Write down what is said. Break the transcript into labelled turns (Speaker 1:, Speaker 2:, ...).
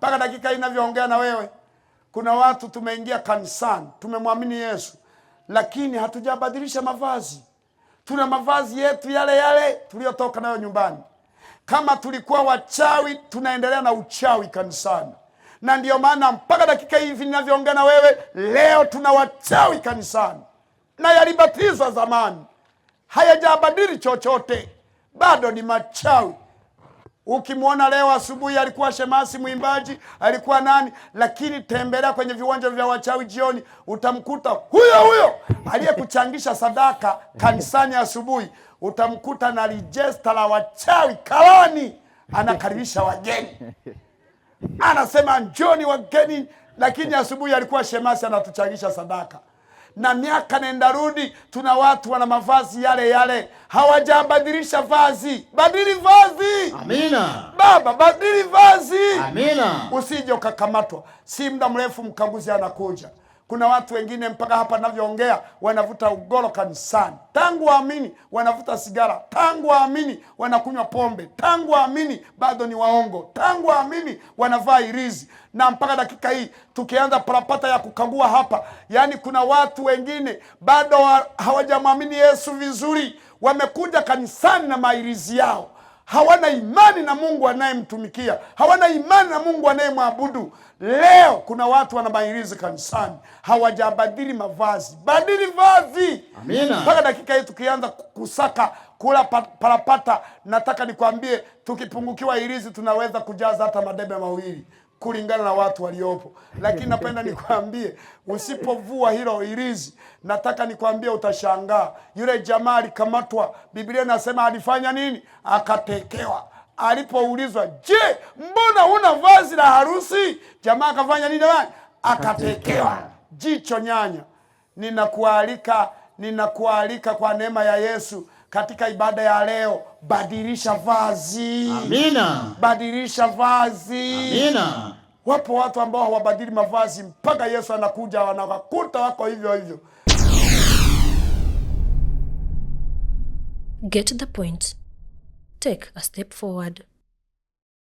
Speaker 1: Mpaka dakika hii ninavyoongea na wewe, kuna watu tumeingia kanisani, tumemwamini Yesu, lakini hatujabadilisha mavazi. Tuna mavazi yetu yale yale tuliyotoka nayo nyumbani. Kama tulikuwa wachawi, tunaendelea na uchawi kanisani, na ndiyo maana mpaka dakika hivi ninavyoongea na wewe leo tuna wachawi kanisani, na yalibatizwa zamani, hayajabadili chochote, bado ni machawi. Ukimwona leo asubuhi alikuwa shemasi mwimbaji, alikuwa nani, lakini tembelea kwenye viwanja vya wachawi jioni, utamkuta huyo huyo aliyekuchangisha sadaka kanisani asubuhi, utamkuta na lijesta la wachawi kalani, anakaribisha wageni, anasema njoni wageni, lakini asubuhi alikuwa shemasi anatuchangisha sadaka. Na miaka nenda rudi, tuna watu wana mavazi yale yale, hawajabadilisha vazi. Badili vazi.
Speaker 2: Amina.
Speaker 1: Baba, badili vazi.
Speaker 2: Amina.
Speaker 1: Usije ukakamatwa. Si muda mrefu mkaguzi anakuja. Kuna watu wengine mpaka hapa ninavyoongea wanavuta ugoro kanisani. Tangu waamini wanavuta sigara, tangu waamini wanakunywa pombe, tangu waamini bado ni waongo, tangu waamini wanavaa irizi. Na mpaka dakika hii tukianza parapata ya kukagua hapa, yaani kuna watu wengine bado hawajamwamini Yesu vizuri, wamekuja kanisani na mairizi yao. Hawana imani na Mungu anayemtumikia, hawana imani na Mungu anayemwabudu. Leo kuna watu wana mairizi kanisani, hawajabadili mavazi. Badili vazi.
Speaker 2: Amina.
Speaker 1: Mpaka dakika hii tukianza kusaka kula parapata, nataka nikwambie, tukipungukiwa irizi tunaweza kujaza hata madebe mawili kulingana na watu waliopo. Lakini napenda nikwambie, usipovua hilo irizi, nataka nikwambie utashangaa. Yule jamaa alikamatwa, Biblia inasema alifanya nini? Akatekewa. Alipoulizwa, je, mbona huna vazi la harusi? Jamaa akafanya nini jamani? Akatekewa. Jicho nyanya. Ninakualika kwa neema ya Yesu katika ibada ya leo, badilisha vazi.
Speaker 2: Amina.
Speaker 1: Badilisha vazi.
Speaker 2: Amina.
Speaker 1: Wapo watu ambao hawabadili mavazi mpaka Yesu anakuja wanawakuta wako hivyo hivyo.
Speaker 3: Get the point. Take a step forward.